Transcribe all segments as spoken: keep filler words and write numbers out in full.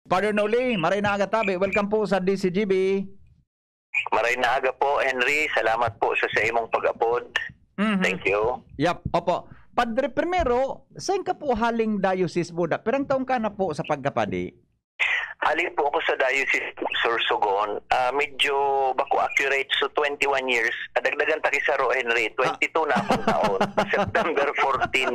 Father Noli, maray na aga tabi. Welcome po sa D C G B. Maray na aga po, Henry. Salamat po sa, sa imong pag-apod. Mhm. Thank you. Yap, opo. Padre, primero, saan ka po haling diocese po? Da-, pirang taon ka na po sa pagkapadi? Haling po ako sa Diocese of Sorsogon. Ah, medyo bako accurate, so twenty-one years. Ah, dagdagan ta ki saro, Henry. Ah. Twenty-two na akong taon. September fourteen,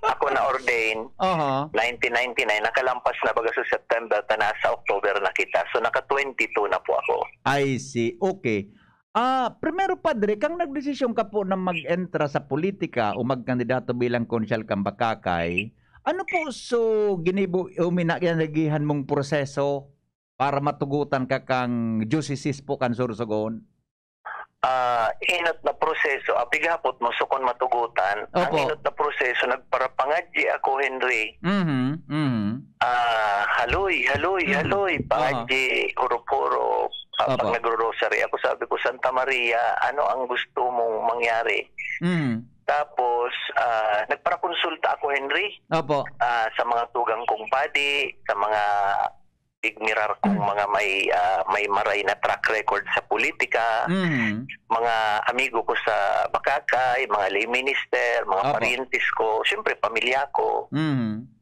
ako na-ordain. Aha. Nineteen ninety-nine. Nakalampas na baga sa September, ta nasa October na kita. So, naka twenty-two na po ako. I see. Okay. Ah, primero, Padre, kang nagdesisyon ka po na mag-entra sa politika o magkandidato bilang konsyal kan Bacacay, ano po so ginibo o mina-, ginagihan mong proseso para matugutan ka kang diocese po kan Sorsogon? Ah, inot na proseso, ah, pighapot mo, so kun matugutan, ang Opo. inot na proseso, nagparapangadyi ako, Henry. Mhm, mhm. Ah, haloy, haloy, Mhm. haloy, Aha. pangadyi, hurop-hurop. Ah, pag Opo. nagro-rosary ako, sabi ko, "Santa Maria, ano ang gusto mong mangyari?" Mhm. Tapos, ah, nagparakonsulta ako, Henry, Opo. ah, sa mga tugang kong padi, sa mga igmirar kong Mm. mga may, ah, may maray na track record sa politika, Mhm. mga amigo ko sa Bacacay, mga lay minister, mga Opo. paryentes ko, siyempre pamilya ko. Mhm.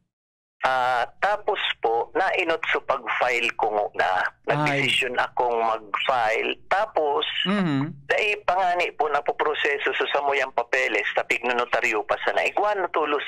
Ah, tapos po, nainot sa pag-file ko nguna. Ay. Nagdesisyon akong mag-file. Tapos, Mhm. dai pa ngani po napoproseso sa samuyang papeles, ta pignonotaryo pa sana. Igwa na tulos,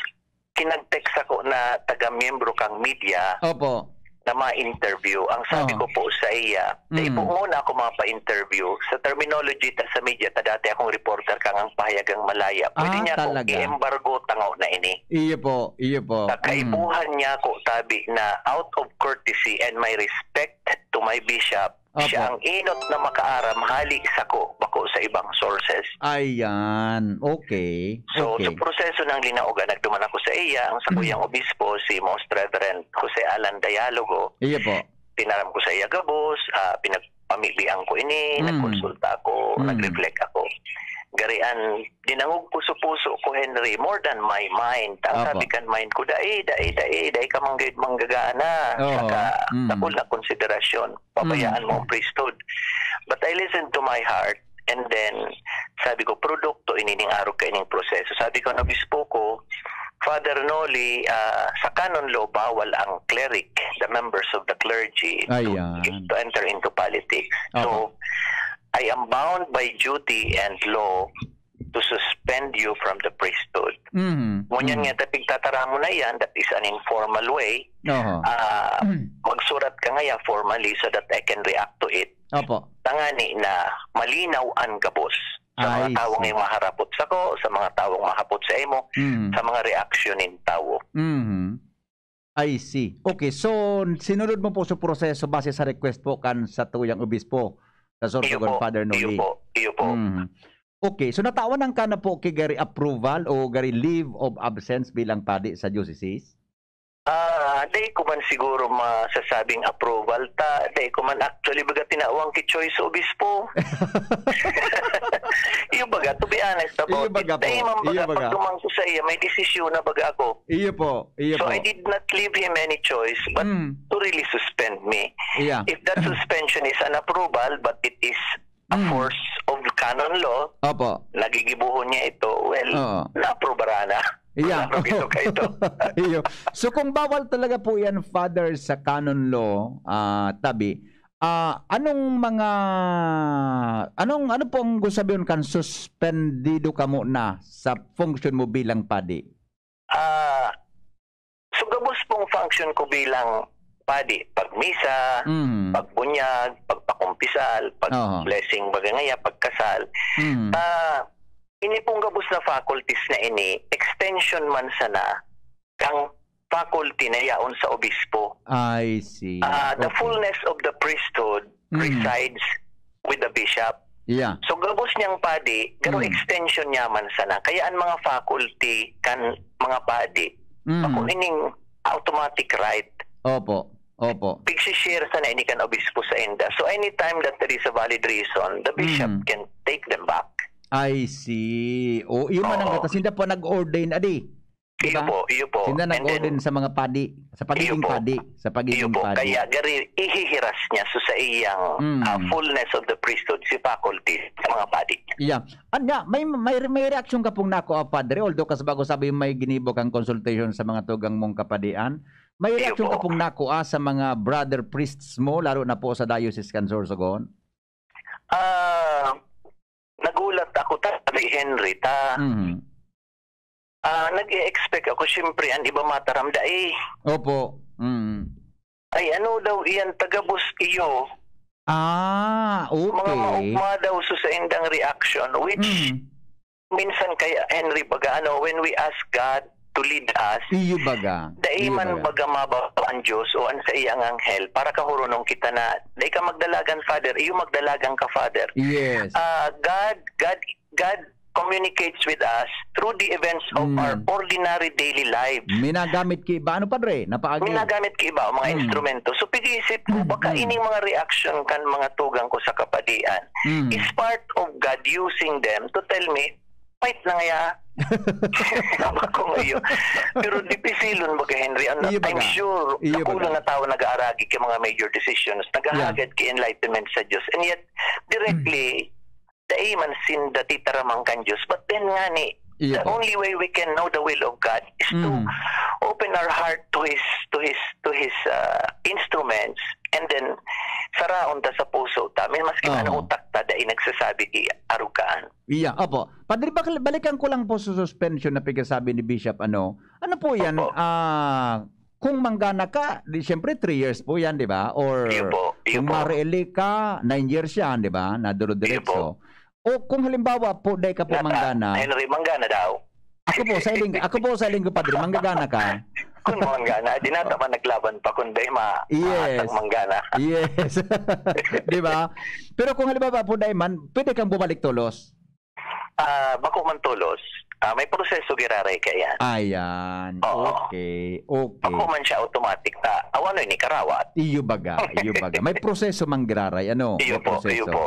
kinag-text ako na taga-miyembro kang media Opo. na ma-interview. Ang sabi Oo. ko po sa iya, "Dai po Mm. muna ako mapa-interview." Sa terminology ta sa media, ta dati akong reporter kang ang pahayagang malaya. Pwede Ah, niya akong talaga? i-embargo, tangaw na ini. Iyo po, iyo po. Sa Mm. kaipuhan niya ako, tabi na out of courtesy and my respect to my bishop, Opo. siya ang inot na makaaram hali sako, bako sa ibang sources. Ayan. Okay. So, Okay. sa proseso ng linaogan, nagduman ako sa iya, ang sakuyang Mm. obispo, si Most Reverend Jose Alan Dialogo. Iyo po. Pinaram ko sa iya gabos, ah, pinagpamibian ko ini, Mm. nagkonsulta ako, Mm. nag-reflect ako. Garian, dinangog ko sa puso ko, Henry, more than my mind. Ang Opo. sabi kan mind ko, "Dai, dai, dai, dai ka manggayod manggagana." Oo. Saka, Mm. dakul na konsiderasyon. Pabayaan Mm. mo ang priesthood. But I listened to my heart, and then sabi ko, "Produkto ini ning arog kaining proseso." Sabi ko, "Ang obispo ko, Father Noli, ah, sa canon law, bawal ang cleric, the members of the clergy, to, Ayan. to enter into politics. So, Opo. I am bound by duty and law to suspend you from the priesthood." Mhm. Ngunyan Mm. nga, ta pigtataramon na iyan, that is an informal way. Oho. Ah, Mm. magsurat ka ngaya formally so that I can react to it. Opo. Tangani na malinaw an gabos sa mga I tawong see. iyong maharapot sako, sa mga tawong mahapot sa imo, Mm. sa mga reaksyon nin tawo. Mhm. I see. Okay, so sinunod mo po sa proseso base sa request po kan satuyang obispo sa Iyo Sorsogon, po, Father iyo Noli? po, iyo po. Mhm. Okay, so natawan ka na po ki gari approval o gari leave of absence bilang padi sa diocese? Ah, dai ko man siguro masasabing approval ta, dai ko man actually baga tinawang ki choice sa obispo. Iyo baga, to be honest about Iyo baga it, dai po, man baga iyo baga. pagduman ko sa iya, may desisyon na baga ako. Iyo po, iyo So, po. I did not leave him any choice but Mm. to really suspend me. Yeah. If that suspension is an approval, but it is a Mm. force of canon law, Opo. nagigibuhon niya ito, well, Oo. naaprobaran na. Yeah. Naaprob ito ka ito. Iyo. So, kung bawal talaga po yan, Father, sa canon law, ah, tabi, ah, anong mga, anong, ano pong gusto sabihin kan suspendido ka muna sa function mo bilang padi? Ah, so gabos pong function ko bilang padi, pagmisa, Mhm. pagbunyag, pagpakumpisal, Oho. pag-blessing, baga ngaya, pagkasal. Mhm. Ah, ini pong gabos na faculties na ini, extension man sana kang faculty na yaon sa obispo. I see. Ah, the Okay. fullness of the priesthood Mm. resides with the bishop. Yeah. So, gabos niyang padi, pero Mm. extension niya man sana. Kaya ang mga faculty kan mga padi, Mm. bako ining automatic right. Opo. Opo. Pigsi-share sana ini kan obispo sa inda. So, anytime that there is a valid reason, the bishop Mm. can take them back. I see. O, iyo man ang Oo. gatas. Sinda po nag-ordain, adi? Di Iyo ba? po, iyo po. Sinda And then, nag-ordain sa mga padi, sa iyo pagiging po. padi, sa Iyo pagiging po. padi. Kaya gari, ihihiras niya so sa iyang, Mm. ah, fullness of the priesthood, si faculty, sa mga padi. Yeah. Anya, may, may, may reaksyon ka pong nakuha, Padre? Although, kas bago sabi, may ginibo kang consultation sa mga tugang mong kapadian. May Iyo reaksyon ka po. pong nakuha sa mga brother priests mo, lalo na po sa Diocese kan Sorsogon? Ah, nagulat ako, Padre Henry, ta, Mhm. ah, nag-e-expect ako, siyempre, an iba mataram dai. Opo. Mm. Ay, ano daw iyan, tagabos iyo. Ah, Mga okay. maugma daw so sa indang reaction, which Mm. minsan kaya, Henry, baga, ano, when we ask God to lead us, Iyo baga. dai Iyo man baga. baga mababa an Diyos o an saiyang anghel para kahurunong kita na, "Dai ka magdalagan, Father, iyo magdalagan ka, Father." Yes. Ah, God, God, God communicates with us through the events of Mm. our ordinary daily lives. Minagamit ki iba, ano, Padre? Napaagi. Minagamit ki iba, mga Mm. instrumento. So, pag-iisip ko, baka Mm. ining mga reaction kan mga tugang ko sa kapadian Mm. is part of God using them to tell me, "Fight na ngaya." Sabi ko ngayon. Pero dipisilon baga, Henry. Ano, Iyo I'm baga. sure, Iyo dakulo baga. na tao nag-aaragi ki mga major decisions. Naghahagad Yeah. ki enlightenment sa Diyos. And yet, directly, dai man sinda titaraman kan Diyos. But then nga ni, Iyo the po. only way we can know the will of God is to Mm. open our heart to His, to His, to His, ah, instruments, and then saraon ta sa puso ta. May maski man Oo. ang utak ta, dai nagsasabi ki arugaan. Iya, opo. Padre, bakal-, balikan ko lang po sa suspension na pigsasabi ni Bishop, ano? Ano po yan? Opo. Ah, kung manggana ka, di, siyempre, three years po yan, di ba? Or Iyo po, iyo kung po. ma-re-elect ka, nine years yan, di ba? Na dire-diretso. Iyo po. O kung halimbawa po, dai ka po Nata, manggana. Henry, manggana daw. Ako po, sa iling-, ako po, sa iling ko, Padre, manggagana ka. Kung manggana, di nata man naglaban pa, kung dai ma-, Yes. maatang manggana. Yes. Di ba? Pero kung halimbawa po, dai man, pwede kang bumalik tolos. Ah, bako man tolos. Ah, may proseso giraray kaiyan. Ayan. Oo. Okay. Okay. Bako man siya automatic ta. Awa no ini karawat. Iyo baga, iyo baga. May proseso man giraray, ano? Iyo May po, iyo proseso. po.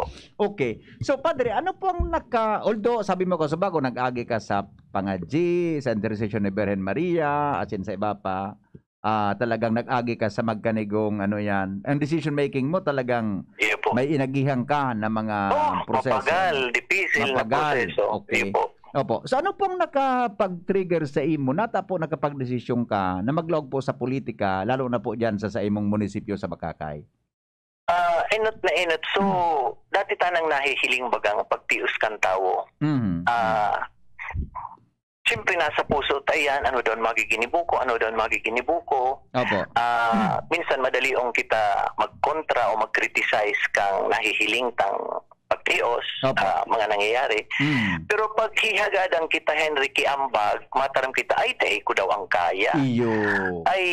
Okay. So, Padre, ano pong naka-, although sabi mo ko, sa bago, nag-agi ka sa pangadyi, sa intercession ni Virgen Maria, asin sa iba pa, ah, talagang nag-agi ka sa magkanigong, ano yan, ang decision making mo talagang Iyo po. may inagihan ka na mga Oh, proseso. mapagal, dipisil na Mapagal. proseso. Okay. Iyo po. Opo. So, ano pong nakapag-trigger sa imo? Nata po nakapagdesisyon ka na maglaog po sa politika, lalo na po dyan sa, sa imong munisipyo sa Bacacay? Ah, enot na enot. So, Hmm. dati tanang nahihiling bagang pagtios kan tawo. Mhm. Ah, siyempre, nasa puso ta yan. Ano daw an magiginibo ko? Ano daw an magiginibo ko? Opo. Ah, minsan madalion kita magkontra o mag-criticize kang nahihiling tang pagtios, Opo. ah, mga nangyayari. Mm. Pero pag hihagadan kita, Henry, ki ambag, mataram kita, "Ay, dai ko daw an kaya. Iyo. Ay,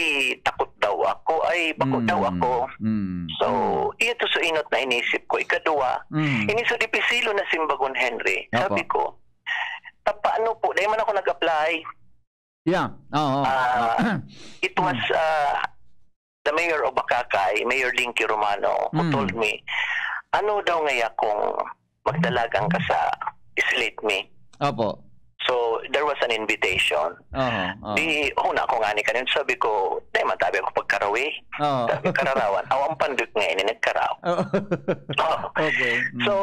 takot daw ako. Ay, bako Mm. daw ako." Mm. So, Mm. iyo to so enot na inisip ko. Ikaduwa, Mm. ini so dipisilon na simbagon, Henry. Opo. Sabi ko, "Ta paano po? Dai man ako nag-apply." Yeah. Oo. Ah, it was, Mm. ah, the mayor of Bacacay, Mayor Linky Romano, who Mm. told me, "Ano daw ngaya kung magdalagan ka sa Islay mi?" Opo. So, there was an invitation. Oho, oho. Di, huna ko ngani kanin, sabi ko, "Dai man tabi ako pagkarawi." Oho. Sabi, "Kararawan." Aw, ang pandut nga ini, nagkaraw. Oo. Oh. Okay. Mm. So,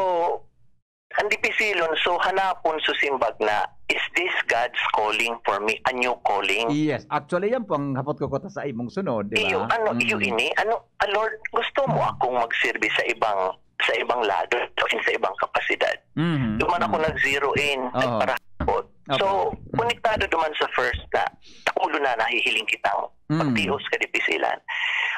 ang dipisilon, so, hanapon, so, simbag na, "Is this God's calling for me? A new calling?" Yes. Actually, yan po ang hapot ko kuta sa imong sunod, di ba? Iyo, ano, iyo Mm. ini? Ano, "Ah, Lord, gusto mo Mm. akong magsirbi sa ibang, sa ibang lado, sa ibang kapasidad?" Mhm. Duman ako Mm. nag-zero in, Oo. nagparahapot. Opo. So, Mm. konektado duman sa first na, takulo na nahihiling kitang Mm. pagtios ka dipisilan.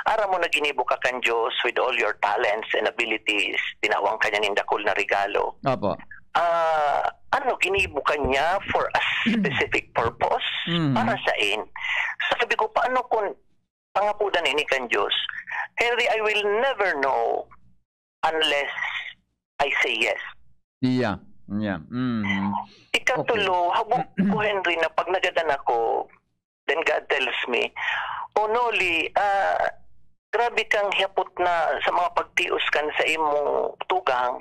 Aram mo na ginibo ka kan Diyos with all your talents and abilities, tinawan ka niya nin dakul na regalo. Opo. Ah, ano, ginibo ka niya for a Mm. specific purpose Mm. para sain? Sabi ko, "Paano kung pangapodan ini kan Diyos?" Henry, I will never know unless I say yes. Yeah. Yeah. Mhm. Ikatulo, Okay. habo ko, Henry, na pag nagadan ako, then God tells me, "O Noli, ah, grabe kang hiyapot na sa mga pagtios kan sa imong tugang.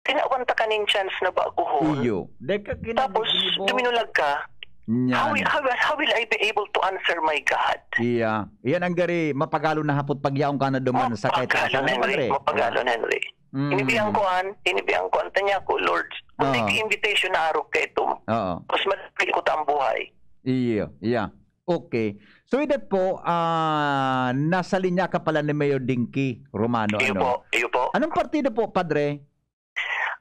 Tinawan ta ka nin chance na baguhon." Iyo. Dahil ka kinabig Tapos, ginibo. duminulag ka. How will, Yan. how, will- how will I be able to answer my God? Iya. Iyan ang gari, mapagalon na hapot pagyaon ka na duman sa kahit Mapagalon, saan. Ano, Henry. Padre? Mapagalon, Henry. Mm. Inibi ang kuan, inibi ang kuan. Tanya ko, Lord, kung Oo. may invitation na arog ka ito, Oo. mas madali ko ta ang buhay. Iya, iya. Okay. So, with that po, ah, nasa linya ka pala ni Mayor Dinky Romano, Iyo ano? po, iyo po. Anong partido po, Padre?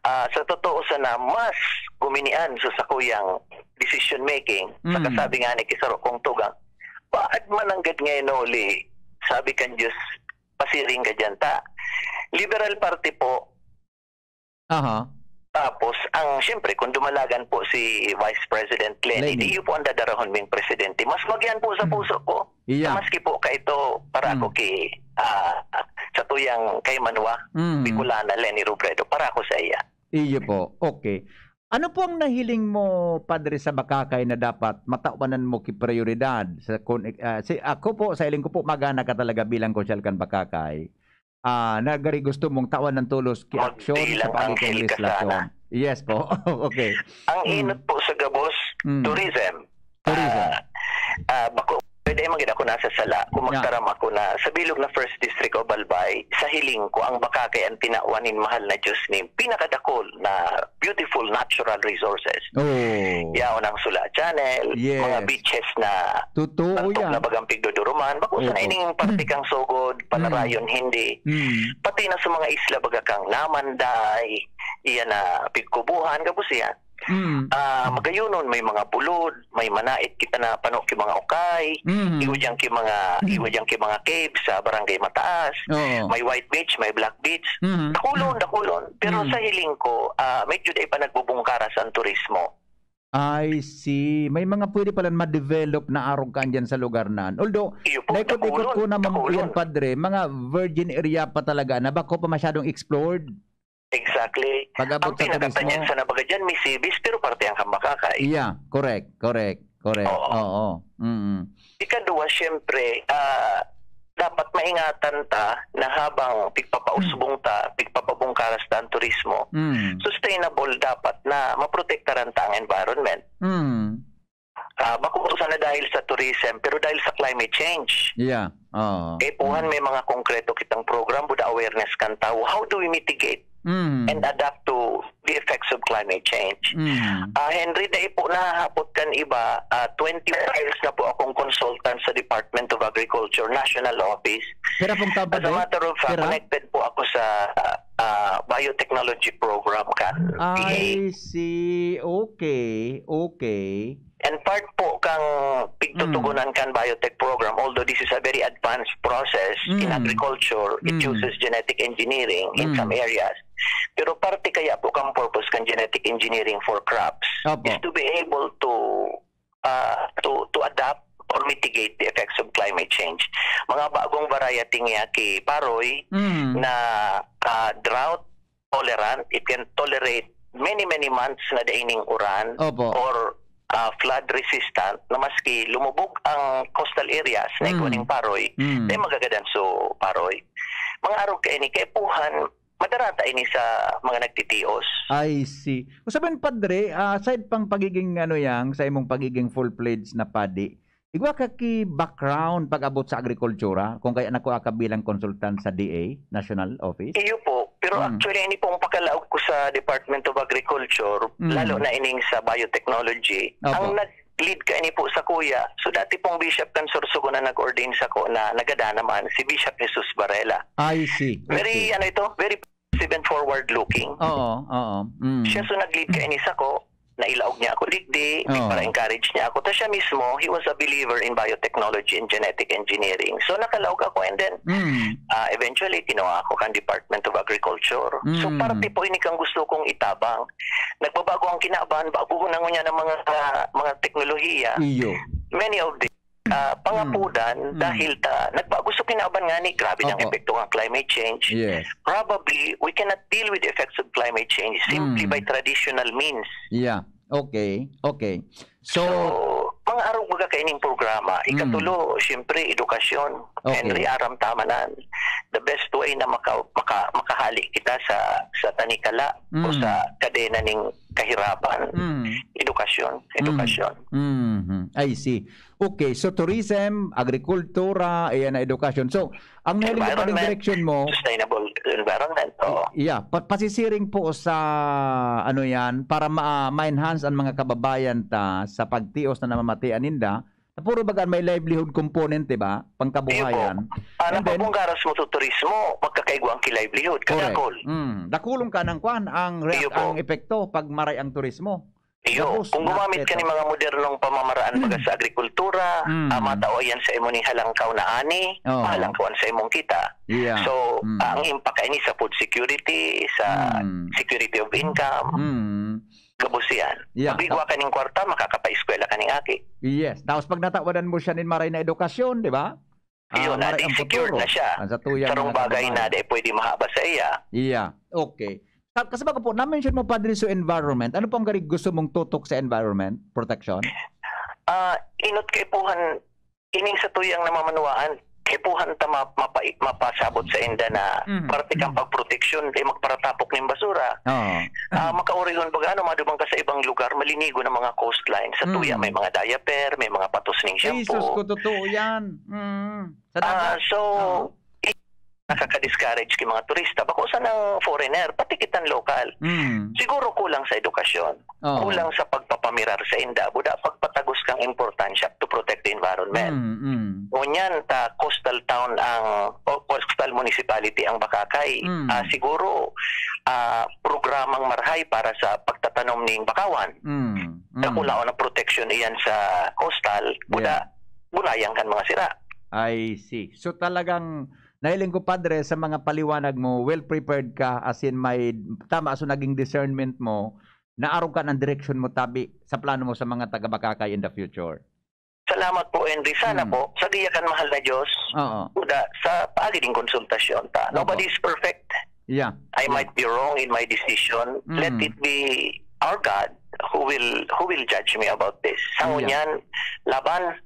Ah, sa totoo sana, mas guminian sa sakuyang decision making, sa Mm. kasabi nga ni Kisaro kong tugang, "Baad man nanggad ngayon uli, sabi kan Diyos, pasiring ka dyan ta." Liberal Party po, Aha. tapos, ang, siyempre, kung dumalagan po si Vice President Leni, Leni. di iyo po ang dadarahon ming presidente. Mas magyan po sa Mm. puso ko. Iya. Maski po kaito, para ako Mm. ki, ah, sa tuyang kay Manwa, Mm. Bicolana, Leni Robredo, para ako sa iya. Iyo po. Okay. Ano po ang nahiling mo, Padre, sa Bakakay na dapat matawanan mo ki prioridad? Sa kun-, ah, si, ako po, sa hiling ko po, magana ka talaga bilang konsyal kan Bakakay. Ah, na gari gusto mong tawan ng tulos ki aksyon sa Magbilang pagiging anghel ka legislasyon. sana. Yes po. Okay. Ang Mm. inot po sa gabos, Mm. tourism. Tourism. Ah, ah, bako, pwede man gid ako nasa sala kung Yeah. magtaram ako na sa bilog na First District of Albay, sa hiling ko, ang Bakakay ang tinawan nin mahal na Diyos nin pinakadakol na beautiful natural resources. Oh. Yaon ang Sula Channel, Yes. mga beaches na Totoo tantok yan. na bagang pigduduruman, bako sa Opo. naining parte kang Sogod, Palarayon, Mm. hindi. Mm. Pati na sa mga isla, baga kang Namanday, iyan na Pigkubuhan, gabos iyan. Mm. Ah, magayonon, may mga bulod, may manait kita na pano ki mga ukay, Mm. iwa diyan ki mga, Mm. iwa diyan ki mga cave sa Barangay Mataas, Oo. may white beach, may black beach. Mm. Dakulon, Mm. dakulon. Pero Mm. sa hiling ko, ah, medyo dai pa nagbubungkaras ang turismo. I see. May mga pwede pala ma-develop na arog kan dyan sa lugar na. Although, Iyo po, naikot-ikot dakulon, ko naman po dakulon. yan, Padre, mga virgin area pa talaga na bako pa masyadong explored. Exactly. Pag-abot Ang sa turismo. pinakatanyag sa nabaga dyan, Misibis, pero parte ang Kambakakay. Yeah, correct, correct, correct. Oo. Oo. Mm. Ikaduwa, siyempre, ah, dapat maingatan ta na habang pigpapausbong ta, pigpapabungkaras ta ang turismo, Mm. sustainable dapat na maprotektaran ta ang environment. Mm. Ah, bako sana dahil sa tourism, pero dahil sa climate change. Yeah. Oo. Kaipuhan Mm. may mga konkreto kitang program, buda awareness kan tawo. How do we mitigate Mm. and adapt to the effects of climate change? Mm. Ah, Henry, dai po nahahapot kan iba, ah, twenty years na po akong consultant sa Department of Agriculture, National Office. Pira pong taon pa As a din? matter of fact, Pira? connected po ako sa, ah, biotechnology program kan I P A. see. Okay. Okay. And part po kang pigtutugunan Mm. kan biotech program, although this is a very advanced process in Mm. agriculture, it Mm. uses genetic engineering in Mm. some areas. Pero parte kaya po kang purpose kan genetic engineering for crops Opo. is to be able to, ah, to, to adapt or mitigate the effects of climate change. Mga bagong variety niya ki Paroy Mm. na, ah, drought tolerant, it can tolerate many, many months na dai ning uran Opo. or, ah, flood resistant na maski lumubog ang coastal areas na igwa Mm. ning Paroy, Mm. dai magagadan so Paroy. Mga arog kaini, kaipuhan, madarata ini sa mga nagtitios. I see. Usapan, Padre, ah, aside pang pagiging, ano, yang, sa imong pagiging full-fledged na padi, igwa ka ki background pag-abot sa agrikultura, kung kaya nakua ka bilang konsultan sa D A, National Office? Iyo po. Pero Mm. actually, ini pong pakalaog ko sa Department of Agriculture, Mm. lalo na ining sa biotechnology. Opo. Ang nag-lead kaini po sa kuya. So, dati pong bishop kan Sorsogon na nag-ordain sako na nagada naman, si Bishop Jesus Varela. I see. Very, Okay. ano ito, very positive and forward-looking. Oo, oo. Mm. Siya so nag-lead kaini sako, nailaog niya ako digdi, Oo. para-encourage niya ako. Ta siya mismo, he was a believer in biotechnology and genetic engineering. So, nakalaog ako, and then, Mm. ah, eventually, kinuha ako kan Department of Agriculture. So, Mm. parte po ini kang gusto kong itabang. Nagbabago ang kinaban, baguhon na ngunyan ang mga, ah, mga teknolohiya. Iyo. Many of the, ah, pangapudan Mm. Mm. dahil ta, nagbago sa kinaban nga ni, grabe ng Opo. epekto ng climate change. Yes. Probably, we cannot deal with the effects of climate change simply Mm. by traditional means. Yeah. Okay. Okay. So, So, mga arog baga kaining programa. Mm. Ikatulo, siyempre, edukasyon. Okay. Henry, aram ta man an. the best way na maka, maka, makahali kita sa, sa tanikala o Mm. sa kadena ning kahirapan. Mm. Edukasyon, Mm. edukasyon. Mhm. I see. Okay, so tourism, agrikultura, ayan na edukasyon. So, ang nahiling ko pa rin Environment, direksyon mo, sustainable environment, oo. Yeah, pa-, pasisiring po sa, ano yan, para ma-, ma-enhance ang mga kababayan ta sa pagtios na namamatian ninda, na puro baga may livelihood component, di ba? Iyo po. Pangkabuhayan. Ah, And then napapunggaras mo sa turismo, magkakaigwa ang ki-livelihood. Correct. Kadakol. Mm. Dakulong ka ng kwan, ang react-, Iyo po. ang epekto pag maray ang turismo. Iyo, Gabos kung gumamit market, ka ni oh. mga modernong pamamaraan baga sa agrikultura, Mm. ah, matao yan sa imo ning halangkaw na ani, Oo. mahalangkawan sa imong kita. Yeah. So, Mm. ah, ang impact ini sa food security, sa Mm. security of income, Mm. gabos yan. Yeah. Mabigwa ka ning kwarta, makakapaeskwela ka ning aki. Yes. Tapos pag natawadan mo siya nin maray na edukasyon, di ba? Iyo Ah, na, maray di ang secured futuro. na siya. Ang sa tuyang Sarong mga bagay na kababayan. di pwede mahaba sa iya. Yeah. Okay. Ka-, kasi baga po, na-mention mo, Padre, so environment. Ano po ang gari gusto mong tutok sa environment protection? Ah, inot kaipuhan, ining sa tuyang namamanwaan, kaipuhan ta ma-, mapa-, mapasabot sa inda na Mhm. parte kang pagproteksyon, kay magparatapok ning basura. Oo. Ah, makaurihon, baga ano, madubang ka sa ibang lugar, malinigo ng mga coastline. Sa tuya, Mm. may mga diaper, may mga patos ning Ay, sus shampoo. ko, totoo yan. Mm. Sa Ah, dagat. so, Oo. i-, nakaka-discourage ki mga turista. Bako sa nang foreigner, pati kitang lokal. Mm. Siguro kulang sa edukasyon. Oo. Kulang sa pagpapamirar sa inda. Buda, pagpatagos kang importansya to protect the environment. Mm, mm. Ngunyan, ta coastal town ang, o coastal municipality ang Bakakay. Mm. Ah, siguro, ah, programang marhay para sa pagtatanom ning bakawan. Mm, mm. Dakulaon ang protection iyan sa coastal. Buda, Yeah. bunayan kan mga sira. I see. So, talagang nahiling ko, Padre, sa mga paliwanag mo, well prepared ka, as in, may tama, so, naging discernment mo, naarog ka ng direksyon mo, tabi sa plano mo sa mga taga Bakakay in the future. Salamat po, Henry. Sana Mm. po, sa giya kan mahal na Diyos, Oo. buda, sa paagi ding konsultasyon ta. Opo. Nobody is perfect. Yeah. I Yeah. might be wrong in my decision. Let Mm. it be our God who will, who will judge me about this. Sa Yeah. ngunyan, laban.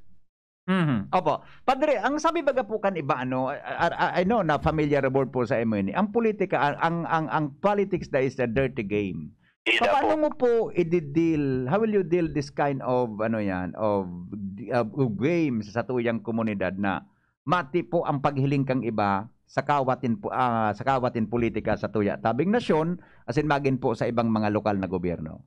Mhm. Opo. Padre, ang sabi baga po kan iba, ano, I, I, I know na familiar po sa imo ini. Ang politika, ang, ang, ang, ang politics na is a dirty game. Ida Paano po. mo po i-deal, how will you deal this kind of, ano yan, of, of, of game sa satuyang komunidad na mati po ang paghiling kang iba sa kawatin po, ah, sa kawatin politika sa tuya tabing nasyon, asin magin po sa ibang mga lokal na gobyerno?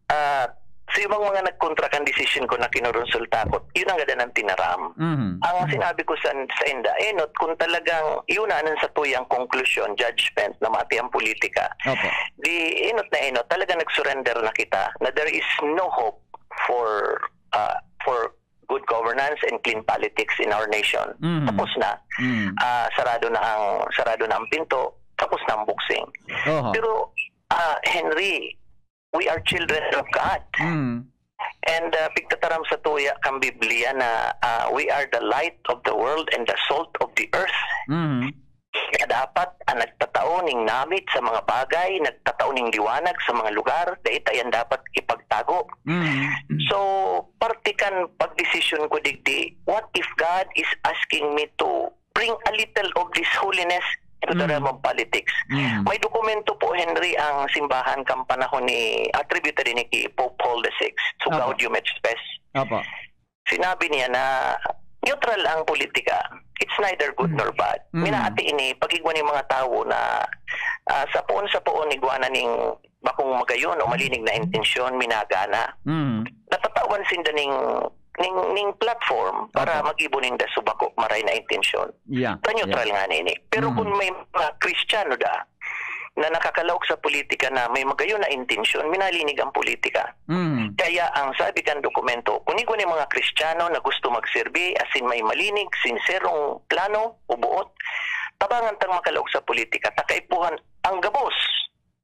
Ah, sa ibang mga nagkontra kan desisyon ko na kinonsulta ko, yun ang gada ng tinaram. Mhm. Ang Mhm. sinabi ko sa, sa inda, enot, kung talagang yun na ang sa tuyang konklusyon, judgment, na mati ang politika, Opo. di enot na enot, talaga nag-surrender na kita na there is no hope for, ah, for good governance and clean politics in our nation. Mhm. Tapos na. Mhm. Ah, sarado na ang, sarado na ang pinto, tapos na ang boxing. Oho. Pero, ah, Henry, we are children of God. Mhm. And, ah, pigtataram sa tuya kang Biblia na, ah, we are the light of the world and the salt of the earth. Mhm. Kaya dapat ang nagtatao ning namit sa mga bagay, nagtatao ning liwanag sa mga lugar, dai ta yan dapat ipagtago. Mhm. So, parte kan pagdesisyon ko digdi, what if God is asking me to bring a little of this holiness into the Mm. realm of politics? Mm. May dokumento po, Henry, ang simbahan kan panahon ni, attributed ni ki Pope Paul the Sixth, so Opo. Gaudium et Spes. Opo. Sinabi niya na neutral ang politika. It's neither good Mm. nor bad. Mm. Minaati ini, pag-igwa ning mga tawo na, ah, sa poon, sa poon, igwa na ning bakong magayon o malinig na intensyon, minagana. Mm. Natatawan sinda ning, ning, ning platform para Opo. mag-ibo ninda subako, maray na intensyon. Yeah. Ta neutral Yeah. nga nini. Pero Mm. kung may mga Kristiyano da, na nakakalaog sa politika na may magayon na intensyon, minalinig ang politika. Mm. Kaya ang sabi kan dokumento, kung igwa ni mga Kristiyano na gusto magserbi, asin may malinig, sinserong plano o buot, tabangan tang makalaog sa politika, ta kaipuhan ang gabos.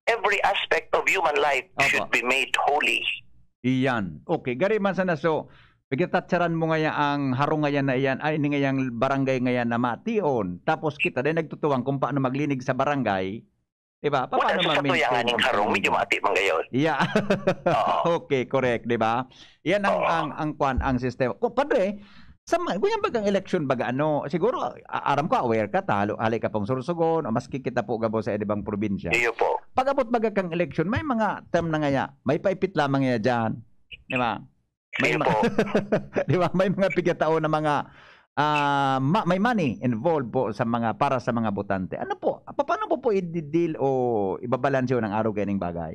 Every aspect of human life Opo. should be made holy. Iyan. Okay, gari man sana. So, pagkatatsaran mo ngaya ang harong ngayan na iyan, ay, ini ngayang barangay ngayan na mation. Tapos kita din nagtutuwang kung paano maglinig sa barangay. Diba? Wala Paano sa satuya nga ma-maintain ning ang harong, medyo harmonya? Mati man gayon. Yeah. Oo. Okay, correct, diba? Yan ang, Oo. ang, ang kwan, ang sistema. Ko, padre, Sa ma-, ganyan bagang eleksyon baga, ano, siguro, a-, aram ko, aware ka, ta, halo-, hali ka pang Sorsogon, o maski kita po gabo sa ibang probinsya. Iyo po. Pag-abot baga kang eleksyon, may mga term na ngaya, may paipit lamang ngaya dyan. Di ba? May Iyo ma-, po. Di ba? May mga pigkatao na mga, ah, ma-, may money involved po sa mga, para sa mga botante. Ano po? Pa-, paano po po i-deal o ibabalanse ng araw kaining bagay?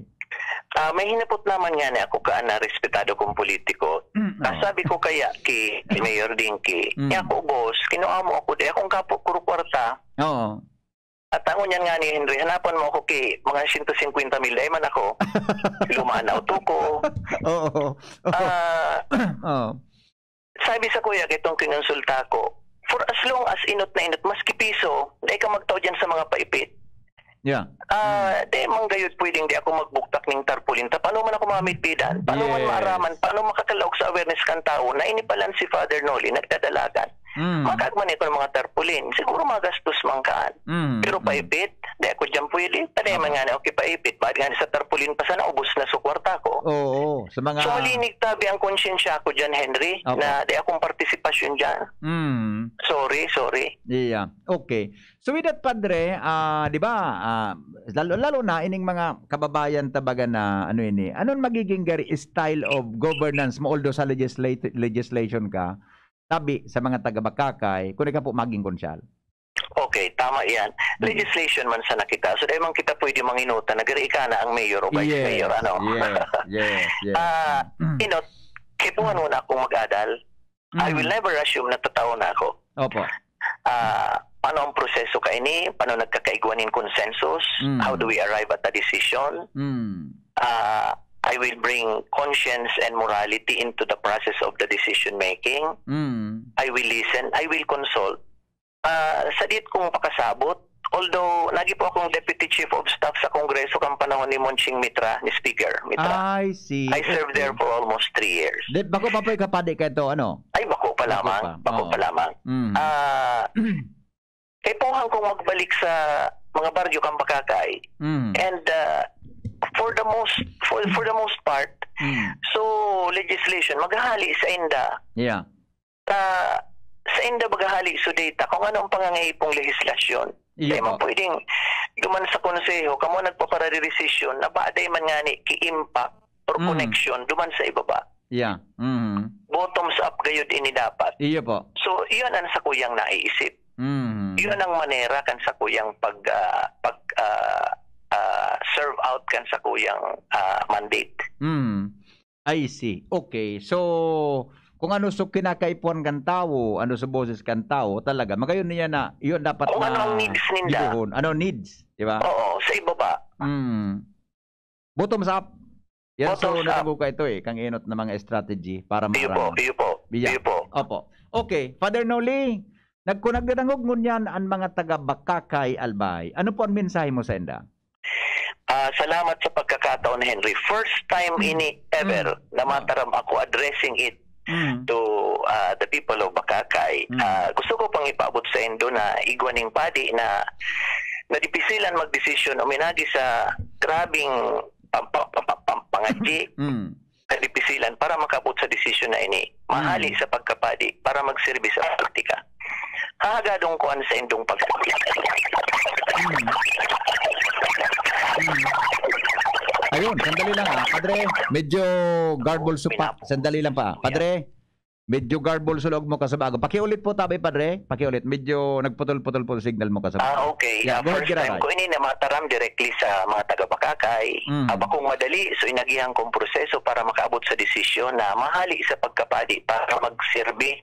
Ah, may hinapot naman nga ni ako kaan na respetado kong politiko. Mm, Ah, oo. sabi ko kaya ki, ki Mayor Dinky, Mm. "Ni ako, boss, kinuha mo ako, di akong kapo, puro kwarta." Oo. At ang ngunyan nga ni Henry, hanapan mo ako ki mga sento singkwenta mil, dai man ako. Luma na auto ko. Oo. Ah, Oo. Sabi sa kuya, gitong kinonsulta ko, "For as long as inot na inot, maski piso, dai ka magtao dyan sa mga paipit." Yeah. Ah, Mm. di man gayud pwedeng di ako magbuktak ning tarpaulin. Ta, paano man ako mamitpidan? Paano man Yes. maaraman? Paano makakalaog sa awareness kan tawo na ini palan si Father Noli, nagdadalagan? Mm. Makagmani ako ng mga tarpaulin. Siguro magastos man kaan. Mm, Pero mm. paipit, di ako dyan pwede. Tanay man Apo. nga na, okay, paipit. Baad nga sa tarpaulin pa sana, ubos na sa kwarta ko. Oo, sa mga So, malinig tabi ang konsyensya ko dyan, Henry, Apo. na di akong partisipasyon dyan. Mm. Sorry, sorry. Yeah. Okay. So with that, Padre, ah, di ba, ah, lalo, lalo na ining mga kababayan ta baga na, ano ini, anong magiging gari-, style of governance mo, although sa legislati-, legislation ka, tabi sa mga taga-Bacacay, kung ikaw po maging konsyal? Okay, tama yan. Mm. Legislation man sana kita. So, dahil man kita pwede manginuta, nagari ka na ang mayor o vice Yes, mayor, ano? yes, yes, yes. Ah, Mm. inot, kipuhan mo na akong mag-adal. I will Mm. never assume na totoo na ako. Opo. Ah, paano ang proseso kaini? Paano nagkakaigwa nin consensus? Mm. How do we arrive at a decision? Mm. Ah, I will bring conscience and morality into the process of the decision making. Mm. I will listen. I will consult. Ah, sadit kong pakasabot. Although, nagi po akong deputy chief of staff sa Kongreso kan panahon ni Monching Mitra, ni Speaker Mitra. I see. I served Okay. there for almost three years. Di, bako pa po ikapadi ka ito, ano? Ay, bako pa Bako lamang. pa. Bako Oo. pa lamang. Mm. Ah, kaipuhan kong magbalik sa mga baryo kan Bacacay. Mm. And, ah, for the most, for, for the most part, Mm. so, legislation, maghahali sa inda. Yeah. Sa, sa inda maghahali so data kung ano ang pangangahipong lehislasyon. Iyo Dahil man po. pwedeng duman sa konseho, kamo nagpaparadiresisyon na ba, dahil man nga ni ki-impact or Mm. connection duman sa ibaba. Yeah. Mhm. Bottoms up gayud ini dapat. Iyo po. So, iyon ang sakuyang naiisip. Mhm. Iyon ang manera kan sakuyang pag, ah, pag, ah, ah, serve out kan sakuyang, ah, mandate. Mhm. I see. Okay. So, kung ano so kinakaipuhan kan tawo, ano so boses kan tawo, talaga, magayon niya na, yun dapat Kung ano ang na needs ninda. gibohon. Ano needs, di ba? Oo, sa ibaba. Mm. Bottoms up. Yan, so, Bottoms up. nalago ka ito eh, kang inot na mga strategy para Iyo po, maaraman. iyo po, Biya. iyo po. Opo. Okay, Father Noli, nagkunagdangog ngunyan ang mga taga Bacacay, Albay. Ano po ang mensahe mo sa inda? Ah, salamat sa pagkakataon, Henry. First time Mm. ini ever Mm. na mataram ako addressing it Mm. to, ah, the people of Bacacay. Mm. Ah, gusto ko pang ipaabot sa indo na igwa ning padi na nadipisilan magdesisyon uminagi sa grabing pam-, pam-, pam-, pam-, pam-, pangadyi. Mm. Kadipisilan para makaabot sa desisyon na ini, mahali Mm. sa pagkapadi para magserbi sa politika. Hahagadon ko an saindong pag- Mm. Mm. Ayun, sandali lang, ah. Padre, medyo garbled so pa. Sandali lang pa. Padre, medyo garbled so laog mo kasabago. Pakiulit po, tabi, Padre. Pakiulit. Medyo nagputol-putol po signal mo kasabago. Ah, okay. Yeah, Ah, go ahead, first time Giraray. ko ini na mataram directly sa mga taga Bacacay. Mm. Ah, bakong madali, so inagihan kong proseso para makaabot sa desisyon na mahali sa pagkapadi para magserbi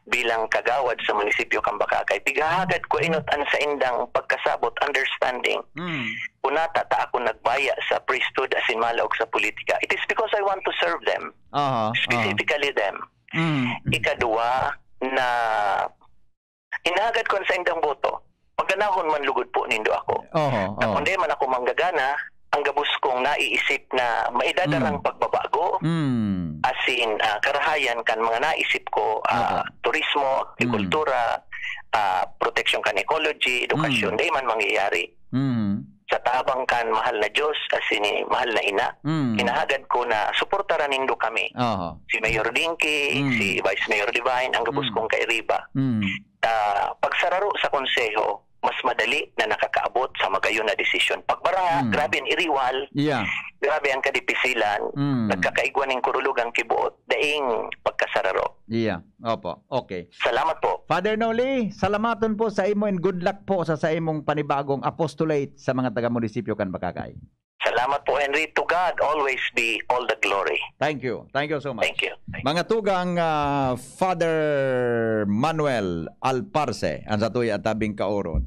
bilang kagawad sa munisipyo kan Bacacay. Pighahagad ko inot an saindang pagkasabot, understanding. Mm. Kunata ta ako nagbaya sa priesthood asin malaog sa politika. It is because I want to serve them. Aha, aha. Specifically them. Mm. Ikaduwa, na hinahagad ko an saindang boto. Pagganahon man lugod po nindo ako. Oho, Na oho. kung di man ako manggagana, ang gabos kong naiisip na maidadarang Mm. pagbabago, Mm. asin, ah, karahayan kan mga naisip ko, ah, Opo. turismo, Mm. agrikultura, ah, proteksyon kan ecology, edukasyon, Mm. di man mangyayari. Mm. sa tabang kan mahal na Diyos, as in, mahal na ina, Mm. hinahagad ko na suportaran nindo kami. Oho. Si Mayor Dinky, Mm. si Vice Mayor Divine, ang gabos Mm. kong kairiba. Mm. Ah, pagsararo sa konseho, mas madali na nakakaabot sa magayon na desisyon. Pagbaranga, Mm. grabe ang iriwal, Yeah. grabe ang kadipisilan, Mm. nagkakaigwa ning kurulog ang kibuot, daing pagkasararo. Yeah. Opo. Okay. Salamat po. Father Noli, salamaton po sa imo and good luck po sa, sa imong panibagong apostolate sa mga taga-munisipyo kan Bacacay. Salamat po, Henry. To God always be all the glory. Thank you. Thank you so much. Thank you. Mga tugang, ah, Father Manuel Alparse, ang satuya tabing kaoro.